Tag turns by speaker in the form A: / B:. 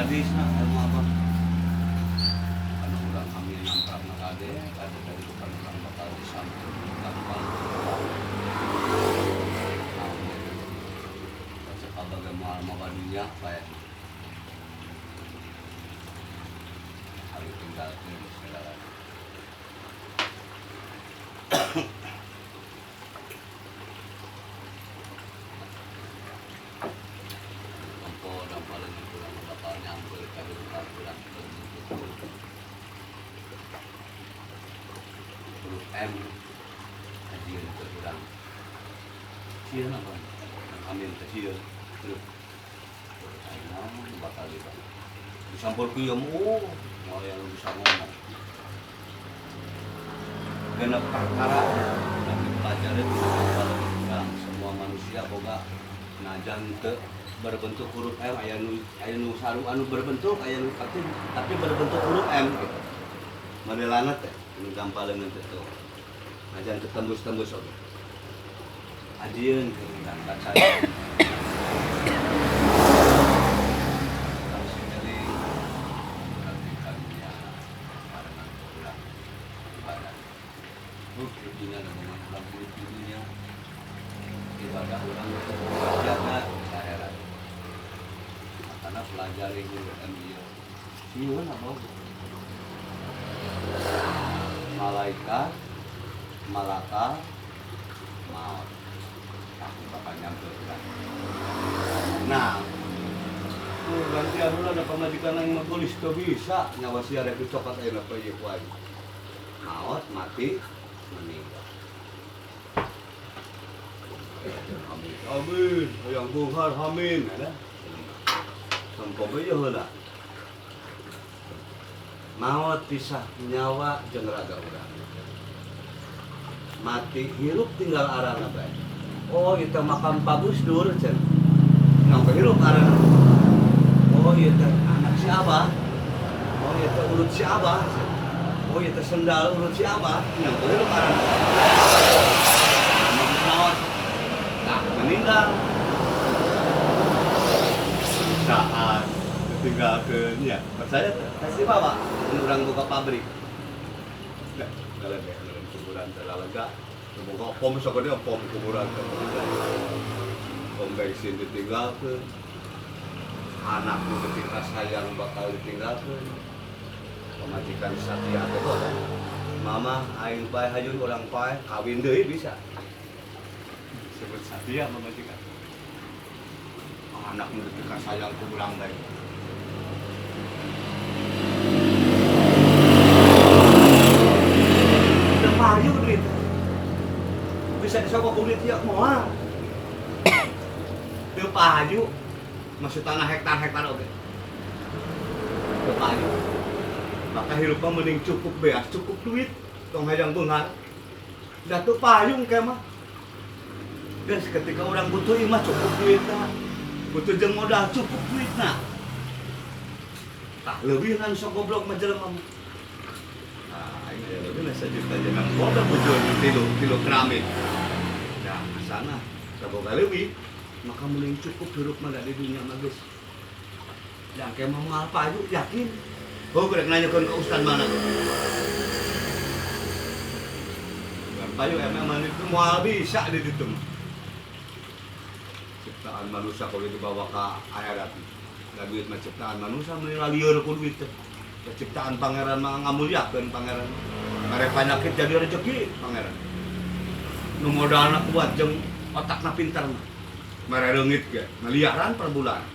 A: Hadisna ilmu apa? Anu urang hamil nampakna kade, kade kehidupan urang bakal disampur tanpa baga moal mawa dunya bae. Harus tinggalkeun segala. Tempo dan paling kurang bakal nyampe kehidupan kurang berbentuk huruf M kajian ke kurang sieun apa ambil ke sieun terus bakal disampur kieu oh mau yang bisa ngomong genep perkara dan dipelajari kurang semua manusia boga najan teu berbentuk huruf M aya nu saru anu berbentuk aya nu tapi berbentuk huruf M gitu. Modelana teh anu gampaleungeun teh tuh. Najan teu tembus-tembus oge. Ajieun keur kaca. Ibadah orang jaga akhirat. Karena pelajari huruf M ieu. Sieun apa? Malaikat, malaka, maut. Aku bakal nyampe urang. Nah, tuh gantian heula da pamajikan aing mah gelis teu bisa nyawa sia rek dicokot ayeuna pa ieu ku aing. Maut, mati, meninggal. Amin, amin, hayang beunghar amin, ada. Tempo ge heula. Maut pisah nyawa jeung raga urang. Mati hirup tinggal arana bae. Oh, ieu teh makam Pak Gus Dur cenah. Nang hirup arana. Oh, ieu teh anak si Abah. Oh, ieu teh urut si Abah. Oh, ieu teh sendal urut si Abah. Nang hirup arana. Maut. Nah, meninggal. Saat ditinggalkeun ya, percaya teh? Pasti bawa urang buka pabrik. Nah, kalau kuburan teh lega, buka pom sok gede pom kuburan teh. Pom bensin ditinggalkeun. Anak nu ketika sayang bakal ditinggalkeun. Pamajikan satia teh kok. Mama aing paeh hayun urang paeh kawin deui bisa. Sebut satia pamajikan. Anak nu ketika sayang ku urang bae. Teu payu duit. Bisa disogok ku duit ieu moal. Teu payu. Maksud tanah hektar-hektar oge. Teu payu. Maka hirup mah mending cukup beas, cukup duit, tong hayang beunghar. Da teu payung ke mah. Geus ketika urang butuh ieu mah cukup duitna. Butuh jeung modal cukup duitna. Tah leuwih kan sok goblok mah jelema mah. Nah, aing aya leuwih sajuta jeung boga bujur tilu keramik. Nah, sana saboga leuwih maka mending cukup hirup mah da di dunia mah geus. Yang ke mah moal payu yakin. Oh, rek nanyakeun ke ustad mana? Bukan payu emang mah itu moal bisa di ditu mah. Ciptaan manusia kalau dibawa ke akhirat. Da duit mah ciptaan manusia meuni lieur ku duit teh. Ciptaan pangeran mah ngamuliakeun pangeran. Mere panyakit jadi rezeki pangeran. Nu modalna kuat jeung otakna pintar mah. Mere leungit ge miliaran per bulan.